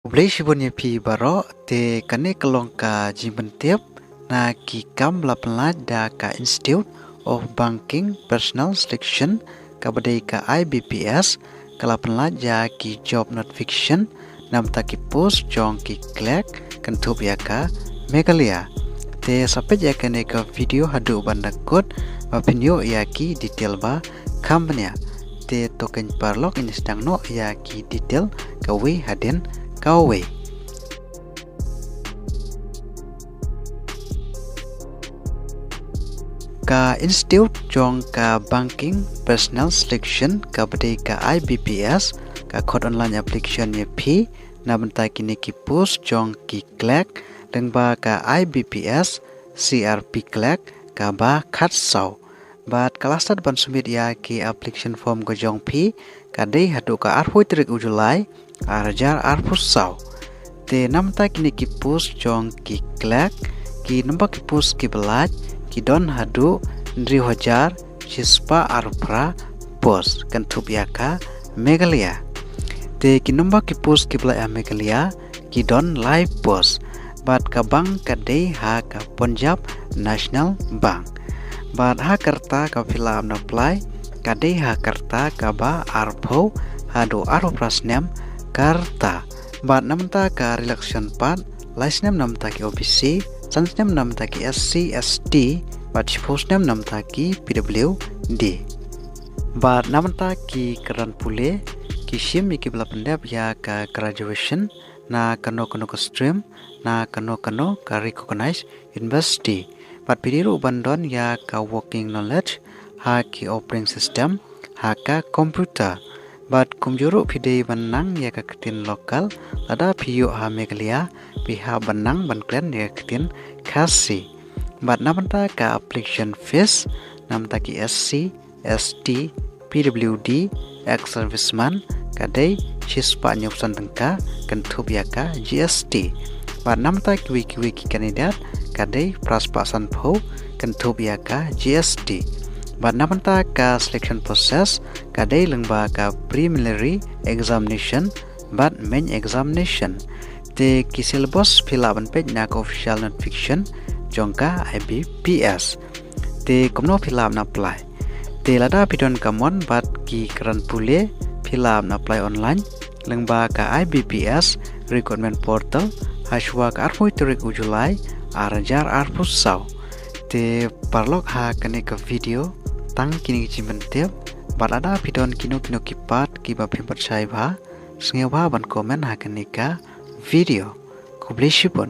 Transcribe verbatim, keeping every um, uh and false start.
Khublei shibun ïa phi baroh. Te kane ka long ka jingpyntip na ki kam ba la pynlait da ka Institute of Banking Personnel Selection kaba dei ka I B P S, ka la pynlait ïa ki job notification namar ki post jong ki clerk kynthup ïa ka Meghalaya. Te sa peit ïa kane ka video haduh ban da kut ba phin ïoh ïa ki detail ba kham bniah. Te to kynja paralok, ngin sdang noh ïa ki detail kawei hadien kawei. Ka Institute jong ka Banking Personnel Selection kaba dei ka I B P S ka khot online application ïa phi na bynta kine ki post jong ki clerk lyngba ka I B P S C R P clerk kaba khatsaw. Bad ka last date ban submit ïa ki application form ka jong phi ka dei haduh ka arphew tarik u July ar hajar arphew saw. Te namar kine ki post jong ki clerk, ki number ki post kiba lait ki don haduh hynriew hajar shispah arphew phra post kynthup ïa ka Meghalaya. Te ki number ki post kiba lait ha Meghalaya ki don lai post. Bad ka bank ka dei ha ka Punjab National Bank. Bad ha ka rta kaba phi lah ban apply ka dei ha ka rta kaba arphew haduh arphew phra snem ka rta. Bad namar ka relaxation pat, lai snem namar ki O B C, san snem namar ki S C, S T, bad shiphew snem namar ki P W D. Bad namar ki kyrdan pule ki shim ïa kiba la pyndep ïa ka graduation na kano kano ka stream, na kano kano ka recognized university. Bad phi dei ruh ban don ïa ka working knowledge ha ki operating system ha ka computer. Bad kumjuh ruh phi dei ban nang ïa ka ktien local, lada phi ïoh ha Meghalaya phi hap ban nang ban kren ïa ka ktien Khasi. Bad namar ka application fees namar ki S C, S T, P W D, ex-serviceman ka dei shispah hynñiewphew san tyngka kynthup ïa ka G S T. Bad namar kiwei kiwei ki candidate ka dei phraspah sanphew kynthup ïa ka G S T. Bad namar ka selection process ka dei lyngba ka preliminary examination bad main examination. Te ki syllabus phi lah ban peit na ka official notification jong ka I B P S. Te kumno phi lah ban apply? Te lada phi don ka mon bad ki kyrdan pule phi lah ban apply online lyngba ka I B P S recruitment portal hashwa ka arphew tarik u July ar hajar arphew saw. Te paralok, ha kane ka video tang kine ki jingpyntip, bad lada phi don kino kino ki pat kiba phim pat shai bha, sngewbha ban comment ha kane ka video. Khublei shibun.